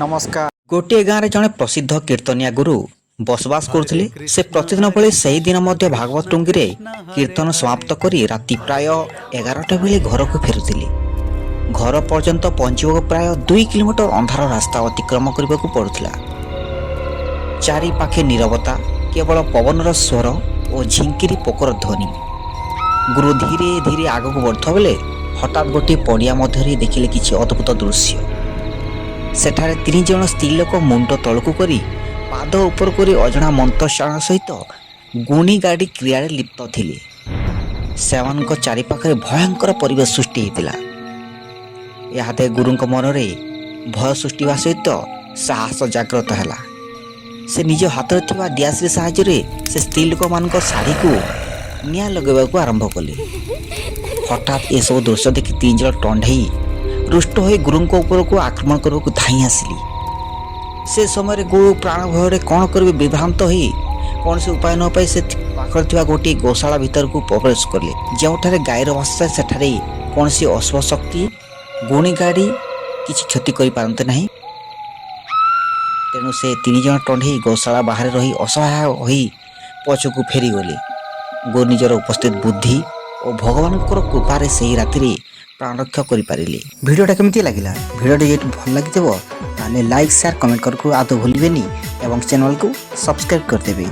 ନମସ୍କାର। ଗୋଟିଏ ଗାଁରେ ଜଣେ ପ୍ରସିଦ୍ଧ କୀର୍ତ୍ତନିଆ ଗୁରୁ ବସବାସ କରୁଥିଲେ। ସେ ପ୍ରତିଦିନ ଭଳି ସେହି ଦିନ ମଧ୍ୟ ଭାଗବତ ଟୁଙ୍ଗିରେ କୀର୍ତ୍ତନ ସମାପ୍ତ କରି ରାତି ପ୍ରାୟ 11ଟା ବେଳେ ଘରକୁ ଫେରୁଥିଲେ। ଘର ପର୍ଯ୍ୟନ୍ତ ପହଞ୍ଚିବାକୁ ପ୍ରାୟ 2 କିଲୋମିଟର ଅନ୍ଧାର ରାସ୍ତା ଅତିକ୍ରମ କରିବାକୁ ପଡ଼ୁଥିଲା। ଚାରିପାଖେ ନୀରବତା, କେବଳ ପବନର ସ୍ୱର ଓ ଝିଙ୍କିରି ପୋକର ଧ୍ୱନି। ଗୁରୁ ଧୀରେ ଧୀରେ ଆଗକୁ ବଢ଼ୁଥିବା ବେଳେ ହଠାତ୍ ଗୋଟିଏ ପଡ଼ିଆ ମଧ୍ୟରେ ଦେଖିଲେ କିଛି ଅଦ୍ଭୁତ ଦୃଶ୍ୟ। ସେଠାରେ ତିନି ଜଣ ସ୍ତ୍ରୀ ଲୋକ ମୁଣ୍ଡ ତଳକୁ କରି, ପାଦ ଉପର କରି ଅଜଣା ମନ୍ତ୍ରୋଚ୍ଚାରଣ ସହିତ ଗୁଣି ଗାଡ଼ି କ୍ରିୟାରେ ଲିପ୍ତ ଥିଲେ। ସେମାନଙ୍କ ଚାରିପାଖରେ ଭୟଙ୍କର ପରିବେଶ ସୃଷ୍ଟି ହୋଇଥିଲା। ଏହା ଦେଖି ଗୁରୁଙ୍କ ମନରେ ଭୟ ସୃଷ୍ଟି ହେବା ସହିତ ସାହସ ଜାଗ୍ରତ ହେଲା। ସେ ନିଜ ହାତରେ ଥିବା ଦିଆସିଲି ସାହାଯ୍ୟରେ ସେ ସ୍ତ୍ରୀ ଲୋକମାନଙ୍କ ଶାଢ଼ୀକୁ ନିଆଁ ଲଗାଇବାକୁ ଆରମ୍ଭ କଲେ। ହଠାତ୍ ଏସବୁ ଦୃଶ୍ୟ ଦେଖି ତିନି ଜଣ ଟଣ୍ଢେଇ ରୁଷ୍ଟ ହୋଇ ଗୁରୁଙ୍କ ଉପରକୁ ଆକ୍ରମଣ କରିବାକୁ ଧାଇଁ ଆସିଲେ। ସେ ସମୟରେ ଗୁରୁ ପ୍ରାଣ ଭୟରେ କ'ଣ କରିବେ ବିଭ୍ରାନ୍ତ ହୋଇ କୌଣସି ଉପାୟ ନ ପାଇ ସେ ପାଖରେ ଥିବା ଗୋଟିଏ ଗୋଶାଳା ଭିତରକୁ ପ୍ରବେଶ କଲେ। ଯେଉଁଠାରେ ଗାଈର ବାସ ଥାଏ, ସେଠାରେ କୌଣସି ଅଶୁଭ ଶକ୍ତି, ଗୁଣିଗାଡ଼ି କିଛି କ୍ଷତି କରିପାରନ୍ତି ନାହିଁ। ତେଣୁ ସେ ତିନି ଜଣ ଟଣ୍ଢେଇ ଗୋଶାଳା ବାହାରେ ରହି ଅସହାୟ ହୋଇ ପଛକୁ ଫେରିଗଲେ। ଗୁରୁ ନିଜର ଉପସ୍ଥିତ ବୁଦ୍ଧି ଓ ଭଗବାନଙ୍କର କୃପାରେ ସେହି ରାତିରେ ପ୍ରାଣ ରକ୍ଷା କରିପାରିଲେ। ଭିଡ଼ିଓଟା କେମିତି ଲାଗିଲା? ଭିଡ଼ିଓଟି ଯଦି ଭଲ ଲାଗିଥିବ, ତାହେଲେ ଲାଇକ୍, ସେୟାର, କମେଣ୍ଟ କରିବାକୁ ଆଦୌ ଭୁଲିବେନି ଏବଂ ଚ୍ୟାନେଲକୁ ସବସ୍କ୍ରାଇବ୍ କରିଦେବେ।